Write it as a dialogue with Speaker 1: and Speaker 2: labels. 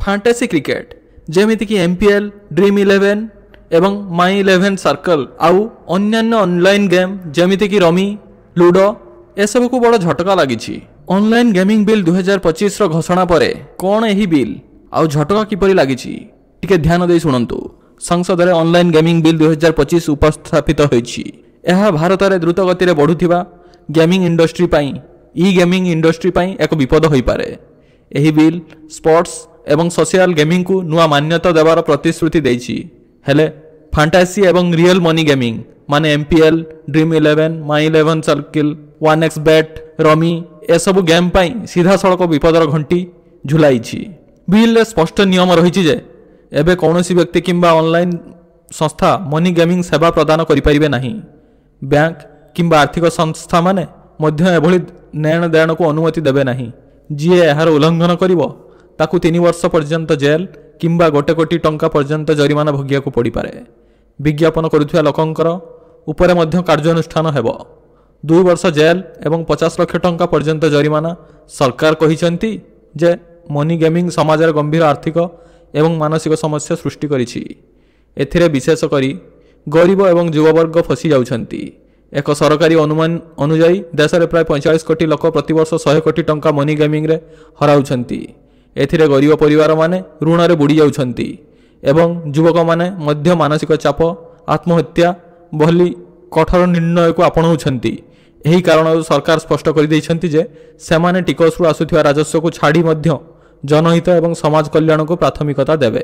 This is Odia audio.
Speaker 1: ଫାଣ୍ଟାସି କ୍ରିକେଟ, ଯେମିତିକି ଏମ୍ପିଏଲ୍, ଡ୍ରିମ୍ ଇଲେଭେନ୍ ଏବଂ ମାଇ ଇଲେଭେନ୍ ସର୍କଲ୍ ଆଉ ଅନ୍ୟାନ୍ୟ ଅନଲାଇନ୍ ଗେମ୍ ଯେମିତିକି ରମି, ଲୁଡୋ, ଏସବୁକୁ ବଡ଼ ଝଟକା ଲାଗିଛି। ଅନଲାଇନ୍ ଗେମିଂ ବିଲ୍ 2025ର ଘୋଷଣା ପରେ କ'ଣ ଏହି ବିଲ୍ ଆଉ ଝଟକା କିପରି ଲାଗିଛି, ଟିକେ ଧ୍ୟାନ ଦେଇ ଶୁଣନ୍ତୁ। ସଂସଦରେ ଅନଲାଇନ୍ ଗେମିଂ ବିଲ୍ 2025 ଉପସ୍ଥାପିତ ହୋଇଛି। ଏହା ଭାରତରେ ଦ୍ରୁତ ଗତିରେ ବଢ଼ୁଥିବା ଗେମିଂ ଇଣ୍ଡଷ୍ଟ୍ରି ପାଇଁ, ଇ ଗେମିଂ ଇଣ୍ଡଷ୍ଟ୍ରି ପାଇଁ ଏକ ବିପଦ ହୋଇପାରେ। ଏହି ବିଲ୍ ସ୍ପୋର୍ଟସ୍ ଏବଂ ସୋସିଆଲ ଗେମିଂକୁ ନୂଆ ମାନ୍ୟତା ଦେବାର ପ୍ରତିଶ୍ରୁତି ଦେଇଛି। ହେଲେ ଫାଣ୍ଟାସି ଏବଂ ରିଅଲ ମନି ଗେମିଂ ମାନେ ଏମ୍ପିଏଲ୍, ଡ୍ରିମ୍ ଇଲେଭେନ୍, ମାଇ ଇଲେଭେନ୍ ସର୍କିଲ୍, ୱାନ୍ ଏକ୍ସ ବେଟ୍, ରମି, ଏସବୁ ଗେମ୍ ପାଇଁ ସିଧାସଳଖ ବିପଦର ଘଣ୍ଟି ଝୁଲାଇଛି। ବିଲ୍ରେ ସ୍ପଷ୍ଟ ନିୟମ ରହିଛି ଯେ ଏବେ କୌଣସି ବ୍ୟକ୍ତି କିମ୍ବା ଅନଲାଇନ୍ ସଂସ୍ଥା ମନି ଗେମିଂ ସେବା ପ୍ରଦାନ କରିପାରିବେ ନାହିଁ। ବ୍ୟାଙ୍କ କିମ୍ବା ଆର୍ଥିକ ସଂସ୍ଥାମାନେ ମଧ୍ୟ ଏଭଳି ନେଣ ଦେଣକୁ ଅନୁମତି ଦେବେ ନାହିଁ। ଯିଏ ଏହାର ଉଲ୍ଲଂଘନ କରିବ, ତାକୁ 3 ବର୍ଷ ପର୍ଯ୍ୟନ୍ତ ଜେଲ୍ କିମ୍ବା 1 କୋଟି ଟଙ୍କା ପର୍ଯ୍ୟନ୍ତ ଜରିମାନା ଭୋଗିବାକୁ ପଡ଼ିପାରେ। ବିଜ୍ଞାପନ କରୁଥିବା ଲୋକଙ୍କର ଉପରେ ମଧ୍ୟ କାର୍ଯ୍ୟାନୁଷ୍ଠାନ ହେବ, 2 ବର୍ଷ ଜେଲ୍ ଏବଂ 50 ଲକ୍ଷ ଟଙ୍କା ପର୍ଯ୍ୟନ୍ତ ଜରିମାନା। ସରକାର କହିଛନ୍ତି ଯେ ମନି ଗେମିଂ ସମାଜରେ ଗମ୍ଭୀର ଆର୍ଥିକ ଏବଂ ମାନସିକ ସମସ୍ୟା ସୃଷ୍ଟି କରିଛି। ଏଥିରେ ବିଶେଷ କରି ଗରିବ ଏବଂ ଯୁବବର୍ଗ ଫସି ଯାଉଛନ୍ତି। ଏକ ସରକାରୀ ଅନୁମାନ ଅନୁଯାୟୀ ଦେଶରେ ପ୍ରାୟ 45 କୋଟି ଲୋକ ପ୍ରତିବର୍ଷ 100 କୋଟି ଟଙ୍କା ମନି ଗେମିଂରେ ହରାଉଛନ୍ତି। ଏଥିରେ ଗରିବ ପରିବାରମାନେ ଋଣରେ ବୁଡ଼ି ଯାଉଛନ୍ତି ଏବଂ ଯୁବକମାନେ ମଧ୍ୟ ମାନସିକ ଚାପ, ଆତ୍ମହତ୍ୟା ଭଳି କଠୋର ନିର୍ଣ୍ଣୟକୁ ଆପଣାଉଛନ୍ତି। ଏହି କାରଣରୁ ସରକାର ସ୍ପଷ୍ଟ କରିଦେଇଛନ୍ତି ଯେ ସେମାନେ ଟିକସରୁ ଆସୁଥିବା ରାଜସ୍ୱକୁ ଛାଡ଼ି ମଧ୍ୟ ଜନହିତ ଏବଂ ସମାଜ କଲ୍ୟାଣକୁ ପ୍ରାଥମିକତା ଦେବେ।